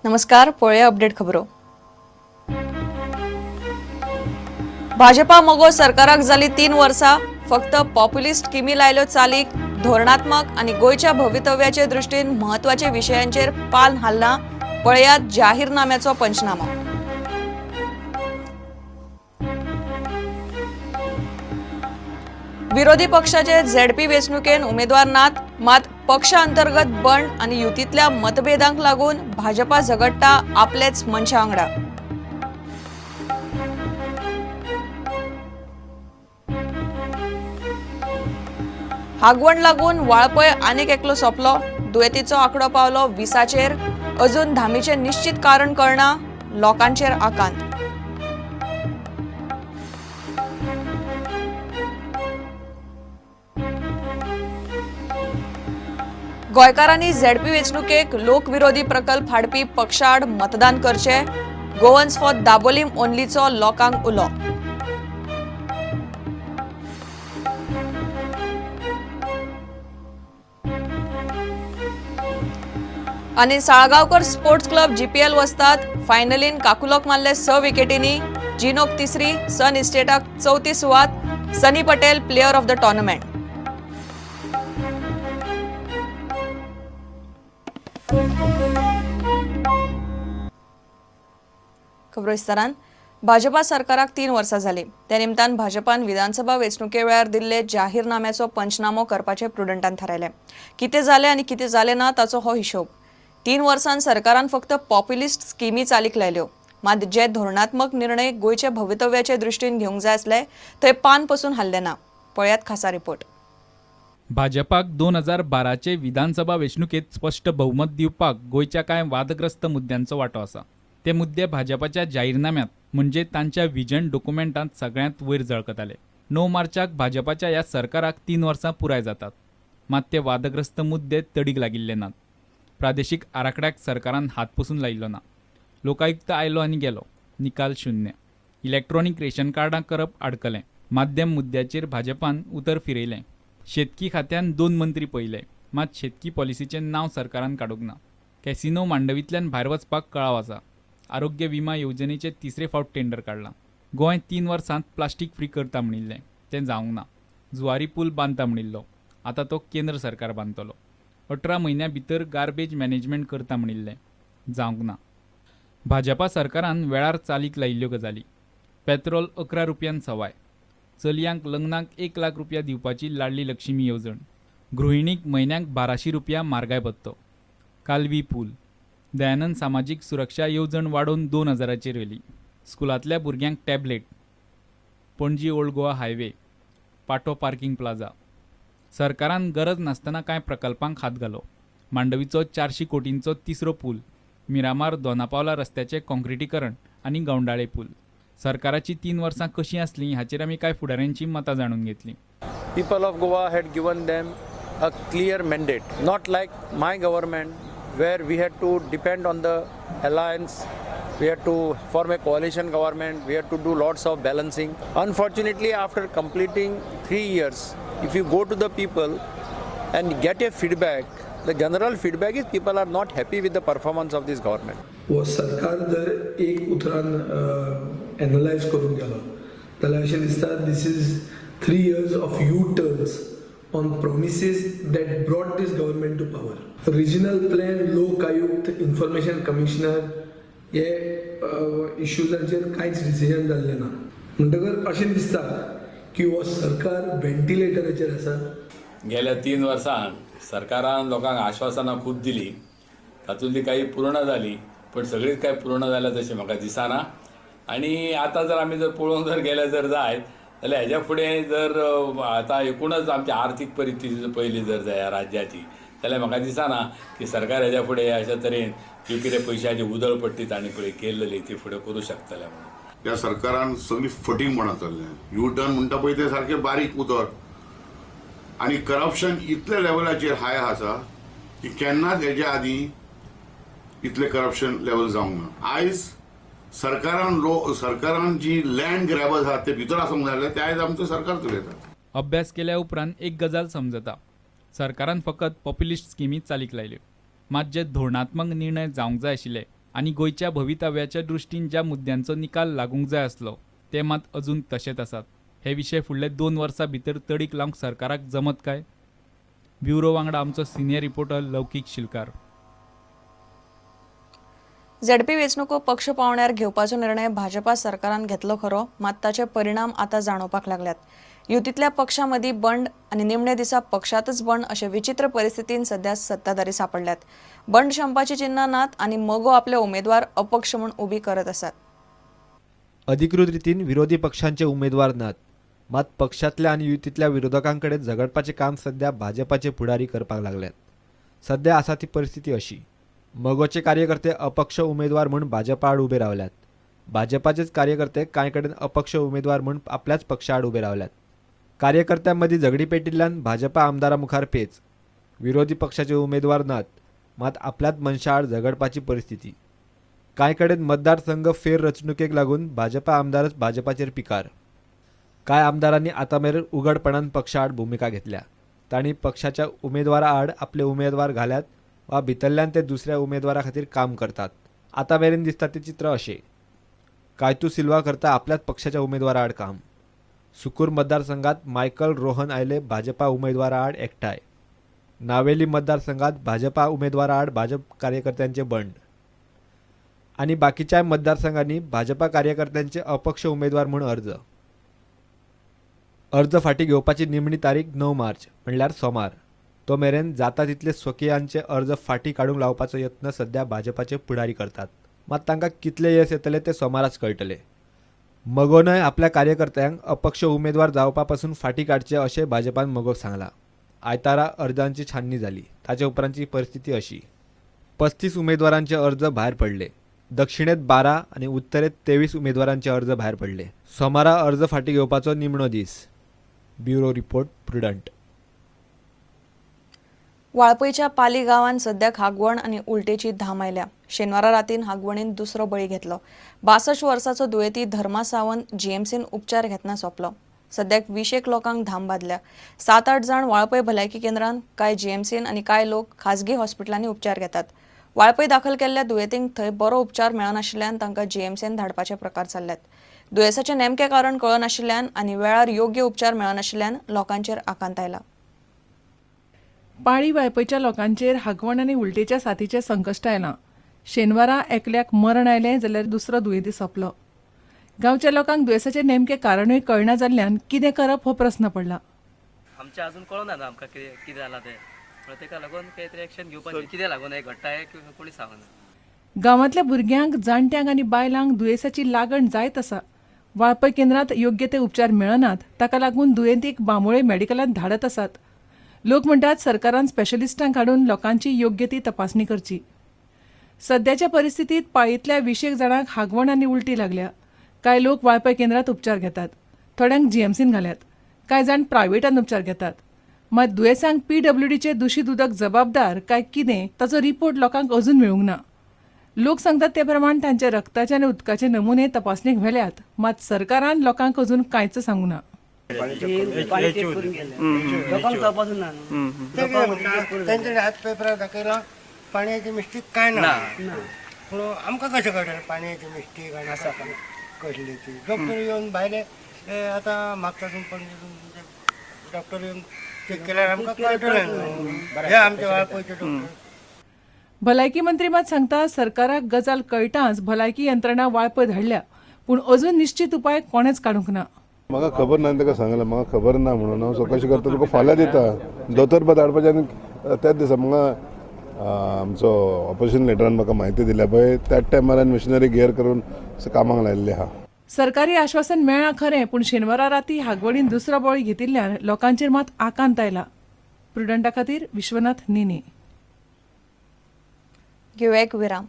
नमस्कार, पळोवया अपडेट खबरो. भाजपा मगो सरकाराक जाली 3 वर्सां. फक्त पॉप्युलिस्ट स्किमी लायल्यो चालीक. धोरणात्मक आनी गोंयच्या भवितव्याचे दृश्टीन म्हत्वाच्या विशयांचेर पाल हालना. पळयात जाहीरनाम्याचो पंचनामो. विरोधी पक्षाचे झेडपी वेंचणुकेन उमेदवार नात, मात पक्षा अंतर्गत बंड आनी युतींतल्या मतभेदांक लागून भाजपा झगडटा आपलेच मनशा वांगडा. हागवण लागून वाळपय आनीक एकलो सोंपलो. दुयेंतीचो आंकडो पावलो 20चेर. अजून धामीचें निश्चित कारण कळना. लोकांचेर आकांत. गोंयकारांनी झेडपी वेंचणुकेक लोकविरोधी प्रकल्प हाडपी पक्षाआड मतदान करचें. गोवन्स फॉर दाबोलीम ओनलीचो लोकांक उलो. आनी साळगांवकर स्पोर्ट्स क्लब जीपीएल वस्ताद. फायनलीन काकुलोक मारले 6 विकेटींनी. जिनोक तिसरी, सन इस्टेटाक चवथी सुवात. Sunny Patel player of the tournament. खबरो विस्तारान. भाजपा सरकाराक 3 वर्सां जालीं. त्या निमतान भाजपान विधानसभा वेंचणुके वेळार दिल्ले जाहीरनाम्याचो पंचनामो करपाचें प्रुडंटान थारायलें. कितें जालें आनी कितें जालें ना ताचो हो हिशोब. 3 वर्सां सरकारान फक्त पॉप्युलिस्ट स्किमी चालीक लायल्यो, मात जे धोरणात्मक निर्णय गोंयच्या भवितव्याचे दृश्टीन घेवंक जाय आसले थंय पान पसून हाल्लें ना. पळयात खासा रिपोर्ट. भाजपाक 2012चे विधानसभा वेंचणुकेंत स्पश्ट भोवमत दिवपाक गोंयच्या कांय वादग्रस्त मुद्द्यांचो वांटो आसा. ते मुद्दे भाजपाच्या जाहीरनाम्यांत, म्हणजे तांच्या विजन डॉक्युमेंटांत सगळ्यांत वयर झळकताले. 9 मार्चाक भाजपाच्या ह्या सरकाराक 3 वर्सां पुराय जातात, मात ते वादग्रस्त मुद्दे तडीक लागिल्ले नात. प्रादेशीक आराखड्याक सरकारान हात पसून लायिल्लो ना. लोकायुक्त आयलो आनी गेलो, निकाल शुन्य. इलेक्ट्रॉनीक रेशन कार्डां करप आडकलें. माध्यम मुद्द्याचेर भाजपान उतर फिरयलें. शेतकी खात्यान दोन मंत्री पळयले, मात शेतकी पॉलिसीचें नांव सरकारान काडूंक ना. कॅसिनो मांडवींतल्यान भायर वचपाक कळाव आसा. आरोग्य विमा येवजणेचें तिसरे फावट टेंडर काडलां. गोंय 3 वर्सांत प्लास्टीक फ्री करता म्हणिल्लें, तें जावंक ना. जुवारी पूल बांदता म्हणिल्लो, आतां तो केंद्र सरकार बांदतलो. 18 म्हयन्यां भितर गार्बेज मॅनेजमेंट करता म्हणिल्लें, जावंक ना. भाजपा सरकारान वेळार चालीक लायिल्ल्यो गजाली: पेत्रोल 11 रुपयान सवाय, चलयांक लग्नाक 1 लाख रुपया दिवपाची लाडली लक्ष्मी येवजण, गृहिणीक म्हयन्याक 1200 रुपया म्हारगाय भत्तो, कालवी पूल, दयानंद सामाजीक सुरक्षा येवजण वाडोवन 2000चेर व्हेली, स्कुलांतल्या भुरग्यांक tablet, Panaji old Goa highway, पाटो पार्किंग प्लाझा. सरकारान गरज नासतना कांय प्रकल्पांक हात घालो: मांडवीचो 400 कोटींचो तिसरो पूल, मिरामार दोनापावला रस्त्याचें काँक्रिटीकरण आनी गवंडाळे पूल. सरकाराची 3 वर्सां कशीं आसलीं हाचेर आमी कांय फुडाऱ्यांची मतां जाणून घेतलीं. People of Goa had given them a clear mandate, not like my government where we had to depend on the alliance, we had to form a coalition government, we had to do lots of balancing. Unfortunately, after completing 3 years, if you go to the people and get a feedback, the general feedback is people are not happy with the performance of this government. हो सरकार जर एक उतरान analyse करूंक गेलो जाल्यार अशें दिसता, this is 3 years of U turns on promises that brought this government to power. Regional plan, Lok Ayukta, information commissioner हे इश्यूजांचेर कांयच डिसिजन जाल्लें ना. म्हणटकर अशें दिसता की हो सरकार व्हेंटिलेटराचेर आसा. गेल्या 3 वर्सांत सरकारान लोकांक आश्वासनां खूब दिली. तातूंतली काही पूर्ण जाली, पण सगळीच काय पूर्ण जाल्या तशें म्हाका दिसना. आनी आतां जर आमी जर पळोवंक जर गेले जर जायत जाल्यार हेज्या फुडें जर आतां एकूणच आमची आर्थीक परिस्थिती जर पळयली जर जाय ह्या राज्याची, जाल्यार म्हाका दिसना की सरकार हेज्या फुडें अशा तरेन जी कितें पयशाची उदळ पट्टी तांणी पळय केल्लेली ती फुडें करूं शकतले म्हणून. त्या सरकारान सगळी फटींगपणां चल्ल्या. यू टर्न म्हणटा पळय, तें सारकें बारीक उतर. आनी करप्शन इतल्या लेवलाचेर हाय आसा की केन्नाच हेच्या आदीं इतलें करप्शन लेवल जावंक ना. आयज सरकारान लो सरकारान जी लँड ग्रॅबर्स आहात ते भितर आसूंक जाय जाल्यार ते आयज आमचें सरकार चलयतात. अभ्यास केल्या उपरांत एक गजाल समजता, सरकारान फकत पॉप्युलिस्ट स्किमी चालीक लायल्यो, मात जे धोरणात्मक निर्णय जावंक जाय आशिल्ले आनी गोंयच्या भवितव्याच्या दृश्टीन ज्या मुद्द्यांचो निकाल लागूंक जाय आसलो ते मात अजून तशेच आसात. हे विशय फुडले 2 वर्सां भितर तडीक लावंक सरकाराक जमत काय? ब्युरो वांगडा आमचो senior reporter Laukik Shilkar. ZP वेंचणुको पक्ष पावण्यार घेवपाचो निर्णय भाजपा सरकारान घेतलो खरो, मात ताचे परिणाम आतां जाणवपाक लागल्यात. युतींतल्या पक्षां मदीं बंड आनी निमणे दिसा पक्षांतच बंड अशे विचित्र परिस्थितीन सध्या सत्ताधारी सांपडल्यात. बंड शंपाची चिन्हां नात आनी मगो आपले उमेदवार अपक्ष म्हूण उबी करत आसात. अधिकृत रितीन विरोधी पक्षांचे उमेदवार नात, मात पक्षांतल्या आनी युतींतल्या विरोधकां कडेन झगडपाचें काम सध्या भाजपाचे फुडारी करपाक लागल्यात. सध्या आसा ती परिस्थिती अशी: मगोचे कार्यकर्ते अपक्ष उमेदवार म्हूण भाजपा आड उबे रावल्यात. भाजपाचेच कार्यकर्ते कांय कडेन अपक्ष उमेदवार म्हूण आपल्याच पक्षा आड उबे रावल्यात. कार्यकर्त्यां मदीं झगडी पेटिल्ल्यान भाजपा आमदारां मुखार पेच. विरोधी पक्षाचे उमेदवार नात, मात आपल्याच मनशा आड झगडपाची परिस्थिती. कांय कडेन मतदारसंघ फेररचणुकेक लागून भाजपा आमदारच भाजपाचेर पिकार. कांय आमदारांनी आतां मेरेन उघडपणान पक्षा आड भुमिका घेतल्या. तांणी पक्षाच्या उमेदवारा आड आपले उमेदवार घाल्यात वा भितरल्यान ते दुसऱ्या उमेदवारा खातीर काम करतात. आतां मेरेन दिसता तें चित्र अशें: कायतू सिल्वा करता आपल्याच पक्षाच्या उमेदवारा आड काम. सुकूर मतदारसंघात मायकल रोहन आयले भाजपा उमेदवारा आड एकठांय. नावेली मतदारसंघात भाजपा उमेदवारा आड भाजप कार्यकर्त्यांचे बंड. आनी बाकीच्याय मतदारसंघांनी भाजपा कार्यकर्त्यांचे अपक्ष उमेदवार म्हूण अर्ज. अर्ज फाटीं घेवपाची निमणी तारीख 9 मार्च म्हणल्यार सोमार. तो मेरेन जाता तितले स्वकीयांचे अर्ज फाटीं काडूंक लावपाचो यत्न सध्या भाजपाचे फुडारी करतात. मात तांकां कितले येस येतले तें सोमाराच कळटलें. मगोनय आपल्या कार्यकर्त्यांक अपक्ष उमेदवार जावपा पसून फाटीं काडचे अशें भाजपान मगोक सांगलां. आयतारा अर्जांची छाननी जाली. ताचे उपरांतची परिस्थिती अशी: 35 उमेदवारांचे अर्ज भायर पडले. दक्षिणेत 12 आनी उत्तरेत 23 उमेदवारांचे अर्ज भायर पडले. सोमारा अर्ज फाटीं घेवपाचो निमणो दीस. Bureau report, Prudent. वाळपयच्या पाली गांवांत सद्याक हागवण आनी उलटेची धाम आयल्या. शेनवारा रातीन हागवणीन दुसरो बळी घेतलो. 62 वर्साचो दुयेंती धर्मा सावंत जीएमसीन उपचार घेतना सोंपलो. सद्याक 20 लोकांक धाम बादल्या. 7-8 जाण वाळपय भलायकी केंद्रान, कांय जीएमसीन आनी कांय लोक खाजगी हॉस्पिटलांनी उपचार घेतात. वाळपय दाखल केल्ल्या दुयेंतींक थंय बरो उपचार मेळनाशिल्ल्यान तांकां जीएमसीन धाडपाचे प्रकार चल्ल्यात. दुयेंसाचें नेमकें कारण कळनाशिल्ल्यान आनी वेळार योग्य उपचार मेळनाशिल्ल्यान लोकांचेर आकांत आयला. पाळी वाळपयच्या लोकांचेर हागवण आनी उलटेच्या साथीचें संकश्ट आयलां. शेनवारा एकल्याक मरण आयलें जाल्यार दुसरो दुयेंती सोंपलो. गांवच्या लोकांक दुयेंसाचें नेमकें कारणूय कळना जाल्ल्यान कितें करप हो प्रस्न पडला. आमचें अजून कळना ना आमकां कितें कितें जालां तें, म्हणून तेका लागून कांय तरी एक्शन घेवपाचें. कितें लागून हें घडटा हें कोणी सांगना. गांवांतल्या भुरग्यांक, जाणट्यांक आनी बायलांक दुयेंसाची लागण जायत आसा. वाळपय केंद्रांत योग्य ते उपचार मेळनात, ताका लागून दुयेंतीक बांबोळे मेडिकलांत धाडत आसात. लोक म्हणटात सरकारान स्पेशलिस्टांक हाडून लोकांची योग्य ती तपासणी करची. सद्याच्या परिस्थितीत पाळींतल्या 20 जाणांक हागवण आनी उलटी लागल्या. कांय लोक वाळपय केंद्रांत उपचार घेतात, थोड्यांक जीएमसीन घाल्यात, कांय जाण प्रायव्हेटान उपचार घेतात. मात दुयेंसांक पीडब्ल्यूडीचें दुशीत उदक जबाबदार काय कितें ताचो रिपोर्ट लोकांक अजून मेळूंक ना. लोक सांगतात ते प्रमाण तांच्या रक्ताचे आनी उदकाचे नमुने तपासणेक व्हेल्यात, मात सरकारान लोकांक अजून कांयच सांगूंक ना. पाणी चेक करून गेले, लोकांक तपासून ना न्हू. लोकांक चेक करून तेंच्यानी हात पेपरार दाखयला पाणयाची मिस्टेक काय ना, पूण आमकां कशें कळटलें पाणयाची मिस्टेक आनी आसा कसली ती? डॉक्टर येवन भायले आतां म्हापसासून पणजेसून डॉक्टर येवन चेक केल्यार आमकां कळटलें न्हू. हे आमचे वाळपयचे डॉक्टर. भलायकी मंत्री मात सांगता सरकाराक गजाल कळटांच भलायकी यंत्रणा वाळपय धाडल्या, पूण अजून निश्चित उपाय कोणेच काडूंक ना. म्हाका खबर ना, ताका सांगलें म्हाका खबर ना म्हणून हांव चवकशी करता, तुका फाल्यां दिता. दोतोर पळय धाडपाचें आनी त्याच दिसा म्हाका आमचो ऑपोजिशन लिडरान म्हाका म्हायती दिल्या पळय, त्याच टायमार हांवें मशिनरी गियर करून कामाक लायिल्ली आहा. सरकारी आश्वासन मेळ्ळां खरें, पूण शेनवारा राती हागवणीन दुसरो बळी घेतिल्ल्यान लोकांचेर मात आकांत आयला. प्रुडंटा खातीर विश्वनाथ नेने. घेवया एक विराम.